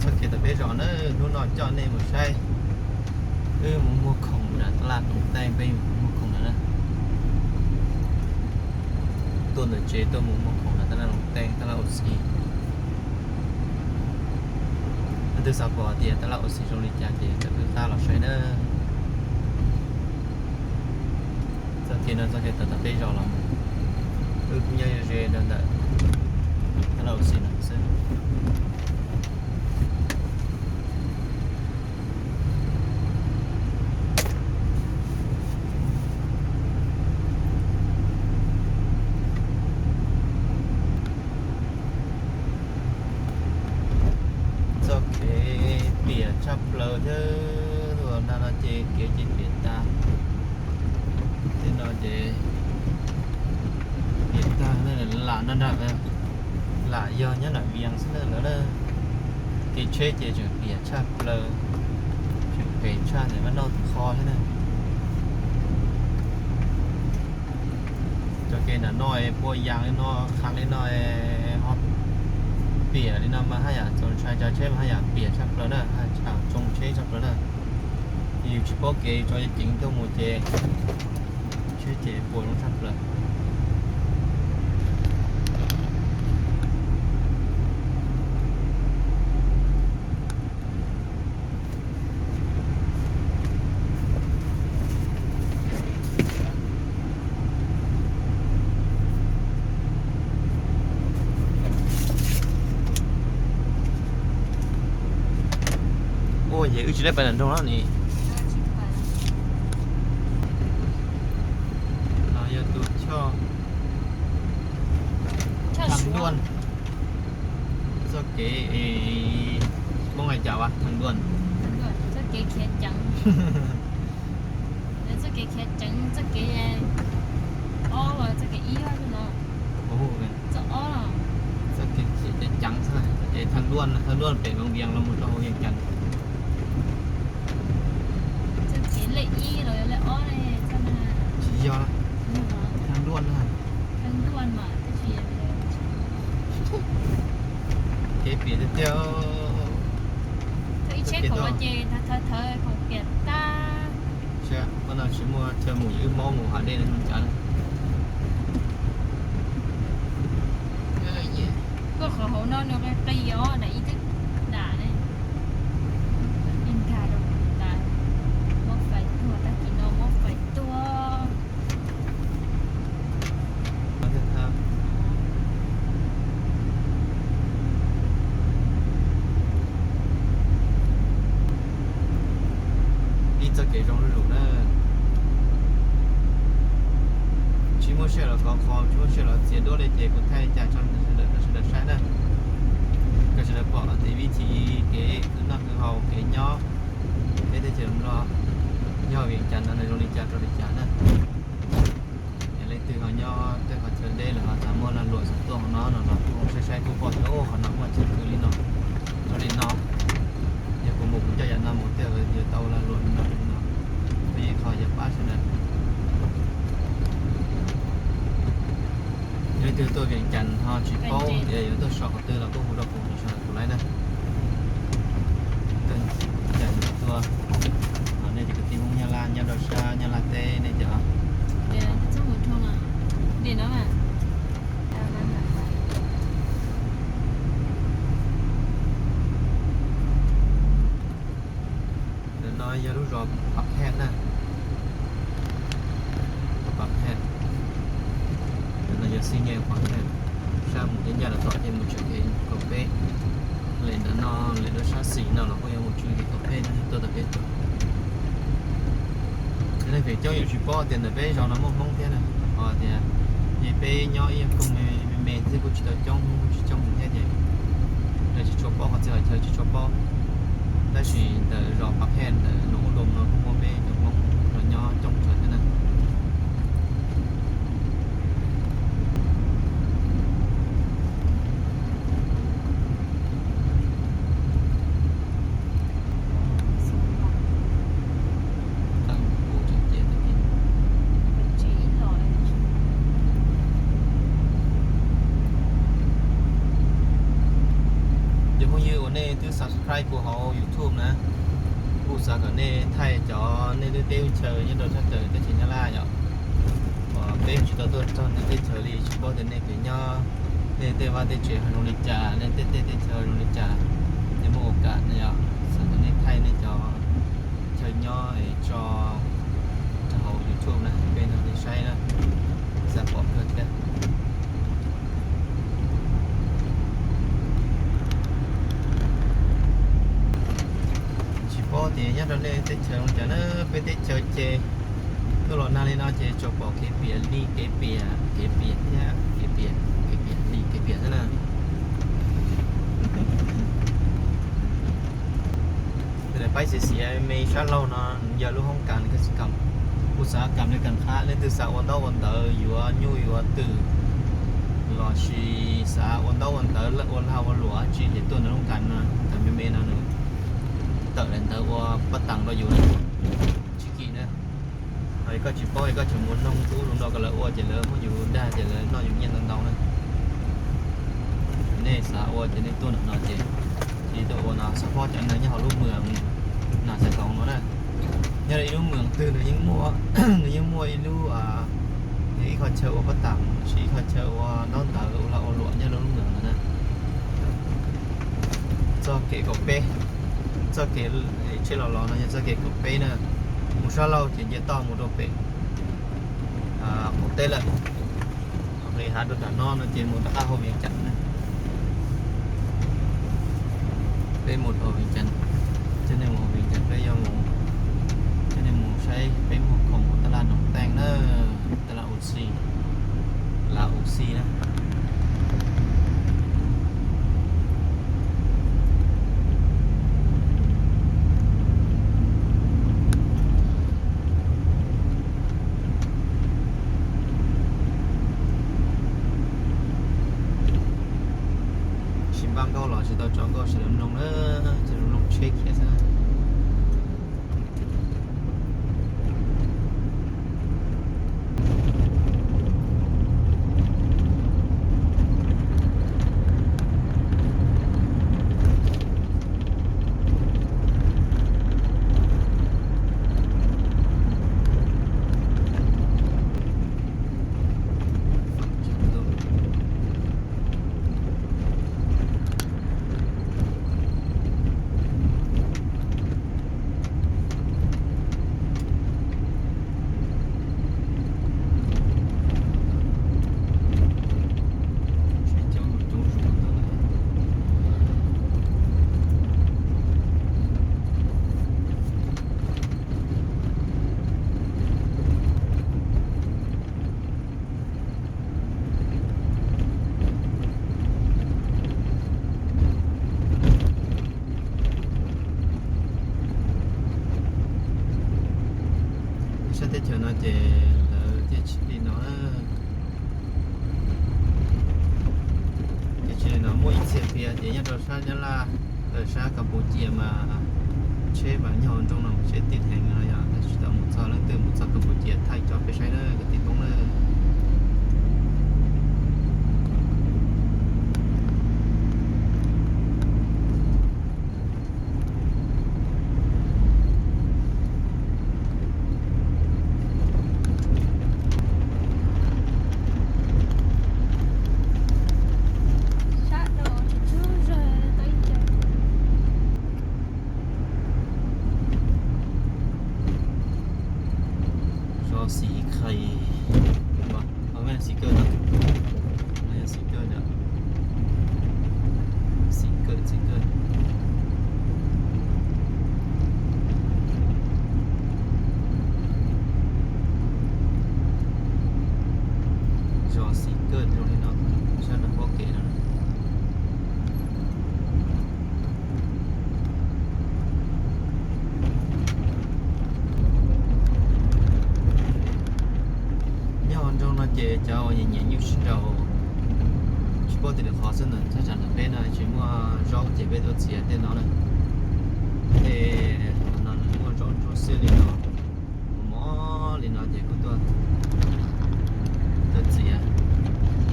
Txoj kev tom peb zos na, hnub no coj nej mus saib. Wb mus muag khoom nram taj laj Toom Teej, peb mus muag khoom ntawd na. Tuaj ntawm tsev tuaj mus muag khoom nram taj laj Toom Teej, taj laj Ua Xis. Leej twg xav pom tias taj laj Ua Xis zoo li cas ces txawm wb qab los saib na. Txoj kev no txoj kev tawm tom peb zos los mus, wb kuj nyob ze ze rau ntawm taj laj Ua Xis no xwb. Txoj kev piam tshaj plaws thiab, ua nag no ces kev ces piam tag. Tej no ces piam tag, lam no nram, lam yog nyob nram Vias xwb na lawm na. Kev tsheb ces tseem piam tshaj plaws, tseem phem tshaj ntawm mab noj kho thiab na. Cov kev nram no pua yas li no, qhab li no, ho piam li no mas haj yam txaus ntshai, cov tsheb mas haj yam piam tshaj plaws na, haj yam tsoo tsheb tshaj plaws na. Ces yus tsis paub kev, yus tso ceev tuaj mus ces tsheb ces pua zoo tshaj plaws. Ua ces wb tsis tau pais nram nroog no ne. No yog tus choj Thaj Duaj. Txoj kev Hmoob hais cas as, Thaj Duaj? Txoj kev khiav ceev. Txoj kev khiav ceev, txoj kev ob los txoj kev ib no. Txoj ob, txoj kev khiav ceev xwb, txoj kev Thaj Duaj, Thaj Duaj pem Loos Vias los mus rau hauv Vias Cas. Txoj kev lej ib los yog lej ob ne, txoj no. Tsis yog, Thaj Duaj na. Thaj Duaj mas tab sis kev piam tiag tiag. Thaum ib tsheb khoom ces thawv thawv khoom piam tag. Ua no tsis muaj chaw mus, wb maub mus hav dej no zoo cas. Koj qhov hauv no nws qis qis os, nram ib twb dam ne. Ib nkag rau tas, muab fais tuag, tag kis no muab fais tuag. Ib txoj kev zoo zuj zus na. Tsis muaj sij hawm los kov qhov, tsis muaj sij hawm los txiav duab li ces kuv thaij li cas tso rau sawv daws saib na. Kom sawv daws pom tias vib thim kev khwv noj khwv haus, kev nyob peb teb chaws Nplog, nyob Vias Cas no nws zoo li cas rau li cas na. Yog leej twg ho nyob tej qhov chaw deb lawm ho tau muaj lag luam xav tuaj hauv no no los kuj saib saib kuj pom tias qhov no muaj chaw khwv li no, zoo li no. Yog kuv mus kuv coj yam no mus thiaj yuav tau lag luam li no li no. Kuj yeej qhov yuav pab sawv daws. Yog leej twg tuaj Vias Cas ho tsis paub tias yuav tuaj so qhov twg los kuj hu rau kuv, kuv sawv daws kuv laib na. Tuaj Vias Cas tuaj, nej cov kwv tij Hmoob Nyab Laj nyob rau sab Nyab Laj teb nej cov Ntawm no yog lub zos Pam Phem na. Pam Phem. Ntawm no yog xij nyej Pam Phem. Sab mus ncaj ncaj los tom ces mus tsev kev kaum peb. Lem ntawm no lem rau sab xis no los kuj yog mus tsev kev kaum peb no, tuaj tom peb tuaj. Cov neeg pem coob yuav tsis paub tias ntawm peb zos no muaj Hmoob thiab na. Qhov tias peb nyob ib yam koog me me xwb kuj tsis tau coob, Hmoob kuj tsis coob thiab ces lawv tsis tshua paub, qhov txhia qhov chaw tsis tshua paub. Tab sis ntawm zos Pam Phem ntawm Noo Ub Doo no kuj muaj peb cov Hmoob los nyob coob tsawv thiab na. Phooj ywg uas nej twb subscribe kuv hauv YouTube na, kuv xav kom nej thaij cov nej lub teb lub chaw nyob rau sab tawm teb chaws Nyab Laj yom. Uas peb tsis tau tuaj txog nej teb chaws li, tsis paub tias nej kev nyob, nej tej vaj tej tsev ho zoo li cas, nej tej teb tej chaw zoo li cas, nej muaj ua kam na yom, xav kom nej thaij nej cov chaw nyob es tso rau hauv YouTube na, peb nrog nej saib na, xav pom kawg thiab. Tsis paub tias nyob rau nej teb chaws zoo li cas na, peb teb chaws ces tuaj los nag li no ces tsuas pom kev piam li kev piam, kev piam thiab kev piam, kev piam li kev piam xwb na. Lawv paib xiav xiav me sab laug no yog lub hoob kas, kuv xav kam li kam qab, leej twg xav ua ntaub ua ntawv yuav nyuj yuav twm los sis xav ua ntaub ua ntawv ua lag ua luam dab tsi ces tuaj ntawm lub kas no, kas me me no nws tawm daim ntawv ua paj tas rau yus na, tsis kim na. Ho yog koj tsis paub es koj tseem mus noog tub tus no kom lawv ua ces lawv muab yus dag ces lawv noj yus nyiaj ntau ntau na. Nej xav ua ces nej tuaj ntawm no ces cia li tuaj ua no, xab phob cov neeg nyob hauv lub mws Nas Xais Toov no na. Nyob rau ib lub mws twg nws yeej muaj, nws yeej muaj ib lub, ib qho chaw ua paj tas, ib qho chaw ua ntaub ntawv ua lag ua luam nyob rau lub mws ntawd na. Txoj kev kaum peb, txoj kev tsheb los los no yog txoj kev kaum peb na, mus sab laug ces nce toj mus rau pem qaum teb lawm. Nqis hav rau nram no no ces mus rov qab hauv Vias Cas na. Peb mus rau Vias Cas, coj nej mus hauv Vias Cas, peb yuav mus, coj nej mus saib peb muag khoom hauv tab laj Noom Teej na, tab laj Uxi, laj Uxi na. Tsis npaj nkauj los tsis tau tso nkauj sawv daws mloog na, sawv daws mloog tsheb khiav xwb. Sab teb chaws no ces lawv thiaj tsheb li no, thiaj tsheb li no. Muaj ib txhia qhia tias nyob rau sab Nyab Laj, sab Kas Pus Cia mas tsheb mas nyob hauv nroog no mas tsheb tib heev no yog, tab sis tsis tau mus txog, leej twg mus txog Kas Pus Cia thaij tso peb saib na kwv tij Hmoob na. Zos Xis Qhais, Xis Kawm, Xis Kawm, Xis Kawm. Zos Xis Kawm zoo li no, sab nram pob kev no. Nyob hauv nroog no ces cov uas nyiam nyiam nyuj sib nraus, tsis paub tias lwm qhov xwb ntawd, thaj tsam ntawm peb no tsis muaj zaub ces peb tuaj txiav tej no na. Tej no muaj zaub ntsuab xiab li no, mos mos li no ces kuj tuaj, tuaj txiav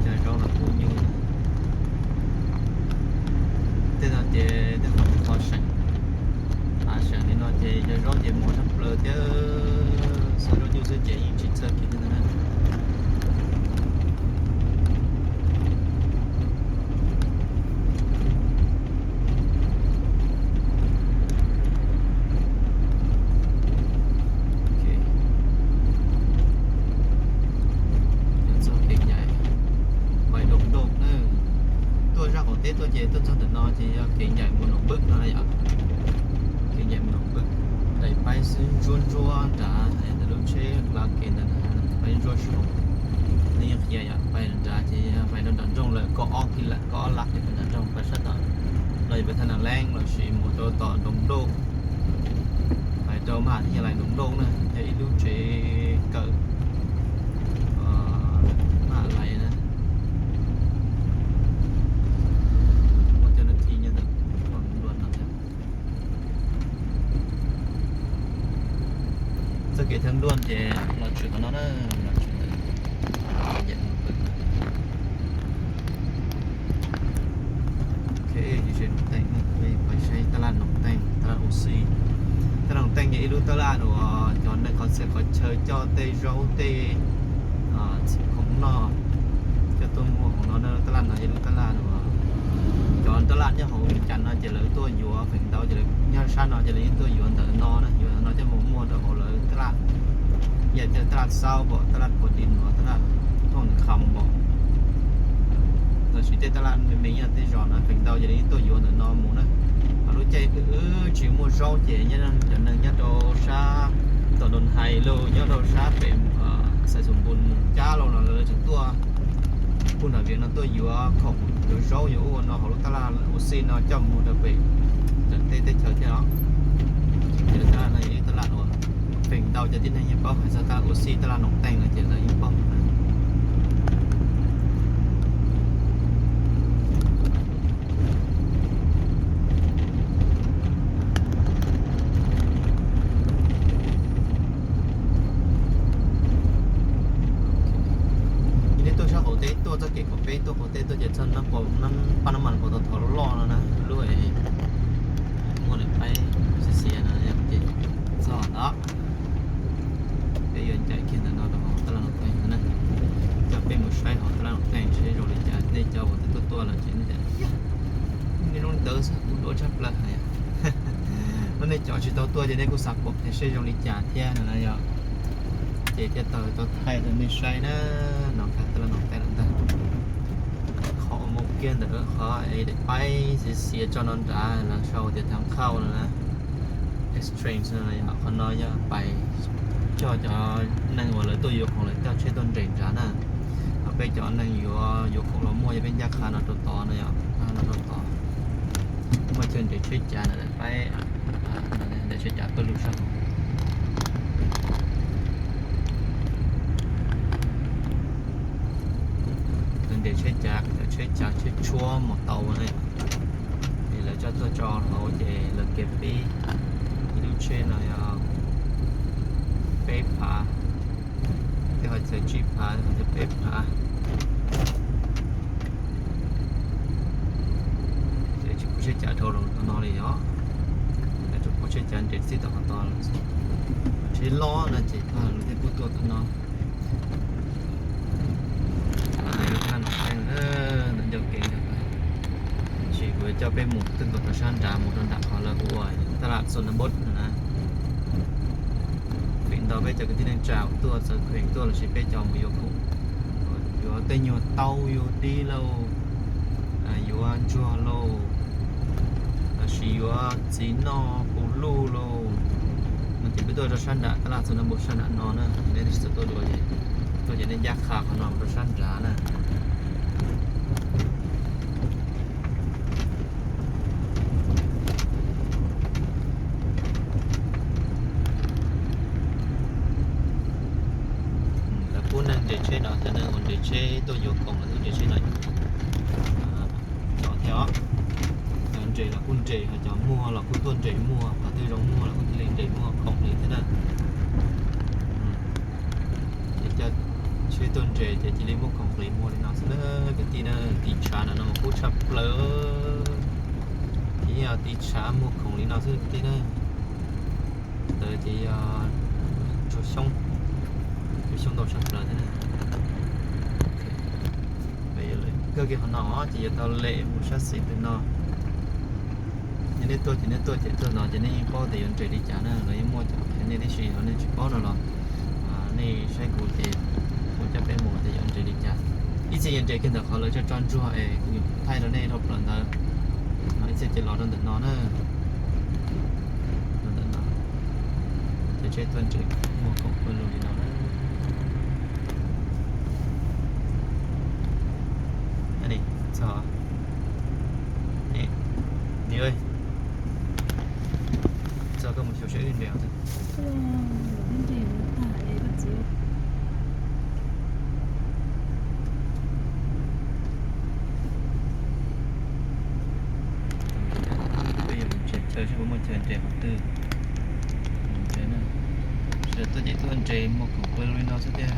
cov zaub los pub nyuj. Tej no ces Ces cov zaub ces mos tshaj plaws thiab, xav zaub nyuj xwb ces yeej tsis txhawj kiag li ntawd na. Txog kev ncaim Vais Doos Dooj na, tuaj zaj qaum teb tuaj ces tuaj txog ntawm no ces yog kev ncaim mus Noom Npwb no na yom. Kev ncaim mus Noom Npwb, daim paib xwb ntsuab ntsuab nrad, ntawm lub tsheb hla kev ntawd paib ntsuab saud. Nej yeej qhia yom, pais nrad ces pais rau nram nroog lawm kaum ob kis lawm, kaum ob lab ces pais nram nroog, pais sab tom los yog pais thaj Nas Leeb lossis mus rau tom Doos Dooj, pais rau Maj Has Nyaj Lais Doos Dooj na, yog ib lub tsev kawm Maj Has Lais na. Muaj cov nas this nyob ntawm dua no thiab. Txoj kev thawj ntuj ces los tshwm qhov no na, los tshwm ntawm Ok, ces Noom Teej, peb pais saib taj laj Noom Teej, taj laj Ua Xij. Taj laj Noom Teej ces ib lub taj laj uas cov neeg qhov txhia qhov chaw coj tej zaub tej txiv khoom noj coj tuaj muag hauv no na. Taj laj no yog lub taj laj uas cov taj laj nyob hauv Vias Cas no ces lawv tuaj yuav feem ntau ces lawv nyob sab no ces lawv yeej tuaj yuav ntawm no na, yuav ntawm no coj mus muag rau hauv lawv taj laj, yog taj laj Xauv pom, taj laj Phuv Dis pom, taj laj Thooj Kham pom, lossis tej taj laj me me nyob tej zos no feem ntau ces lawv yeej tuaj yuav ntawm no mus na. Ho lub caij wb tsis muaj zaub ces nyob cov neeg nyob rau sab tom Doos Hais los nyob rau sab pem Xais Xoom Npus mus Cab Laus no lawv tseem tuaj puag nram Vias no tuaj yuav khoom yuav zaub yuav ub ua no hauv lub taj laj Ua Xij no coj mus rau pem nram tej teb chaws thiab os. Ces lub taj laj no yog ib taj laj uas feem ntau cov tib neeg yeej paub hais txog taj laj Ua Xij, taj laj Noom Teej no ces lawv yeej paub na. Ces nej tuaj sab qaum teb tuaj txoj kev qaum peb tuaj qaum teb tuaj ces txog paj nab mas pov tau thov loj loj no na, lub muaj daim paib xiav xiav no ces txog ntawd. Peb yuav ncaim kiag ntawm no rau hauv taj laj Noom Teej na, coj peb mus saib hauv taj laj Noom Teej seb zoo li cas. Nej cov uas twb tuaj tuaj lawm ces nej tias, nej zoo li ntawd xwb kuv duav tshaj plaws hais. Lub nej cov tsis tau tuaj ces nej kuj xav pom tias seb zoo li cas thiab no na yom. Ces thiaj tau tau thaij rau nej saib na. No taj laj Noom Teej lawm ntag. Qhov uas mus kiag ntawm qhov es daim paib xiav xiav tso no nrad lawv sau tias Thaj Khauj no na, exchange no yom. Qhov no yog pais coj cov neeg uas lawv tuaj yuav khoom lawv coj tsheb tuaj nres nrad na. Ho peb cov neeg yuav yuav khoom los muag yog peb ncaj qha no rau tod no yom, no rau tod. Muaj chaw nres tsheb cav ntawm daim paib, nres tsheb cav pawg lug sab hauv. Lawv nres tsheb cav, cov tsheb cav tsheb tshuab mus tau na. Es lawv coj tuaj tso hauv ces lawv kiag pib ib lub tsheb no yog peb phav, tej ho txhais tsib phav, tej ho txhais peb phav. Ces tsis pub tsheb cav dhau los tom no li os. Tsis pub tsheb cav nres txij tom qhov tod. Tsheb loj no ces pab lawv thiaj pub tuaj tom no. Ntawm ncauj kev ntawd, tab sis kuv yuav coj peb mus twb nkaus rau sab nrad, mus rau nram qhov lawv hu ua taj laj Xos Nas Npos no na. Feem ntau peb cov kwv tij neej tsa tuaj txawv kheev tuaj lossis peb cov mus yuav khoom, yuav tej nyuag taub yuav dib lauj, yuav ntsuag lauj, lossis yuav txiv noj hu luj lauj, no ces peb tuaj rau sab nram taj laj Xos Nas Npos sab nram no na. Nej tsis txawj tuaj dua ces tuaj ces nej ncaj qha qhov no rau sab nrad na. Lawv pub neeg nres tsheb no, cov neeg uas nres tsheb tuaj yuav khoom lawv tuaj nres tsheb no. Cov thiab os, cov nres los kuj nres, ho cov muag los kuj tuaj nres muag, qhov twg zoo muag los kuj cia li nres muag khoom li thiab na. Ces cov tsheb tuaj nres ces cia li muaj khoom nqis muag li no xwb na kwv tij na. Tiv tshav no mas kub tshaj plaws, ces yog tiv tshav muag khoom li no xwb kwv tij na. Ntawd ces yog tsuas xyoob, tsuas xyoob ntau tshaj plaws thiab na. Kawg kiag qhov no ces yuav tau lem mus sab xis ntawm no. Yog nej tuaj ces nej tuaj ces tuaj no ces nej yeej paub tias yuav nres li cas na, los yeej muaj cov qhia nej tib si, yog nej tsis paub no los nej saib kuv ces kuv coj peb mus tias yuav nres li cas. Ib txhia yuav nres kiag ntawm qhov lawv tso tso ntsuag es kuv thaij rau nej dhau plaws ntawd. Ib txhia ces los rau ntawm no na, los ntawm no, ces tsheb tuaj nres muag koom pawg lug li no na. Txog, niam, txog koj mus xyuas seb wb nres. Peb yuav mus tsev chaw seb puas muaj chaw nres qhov twg. Mus tsev na, sawv daws tuaj ces tuaj nres muag koom pawg lug li no xwb tiag.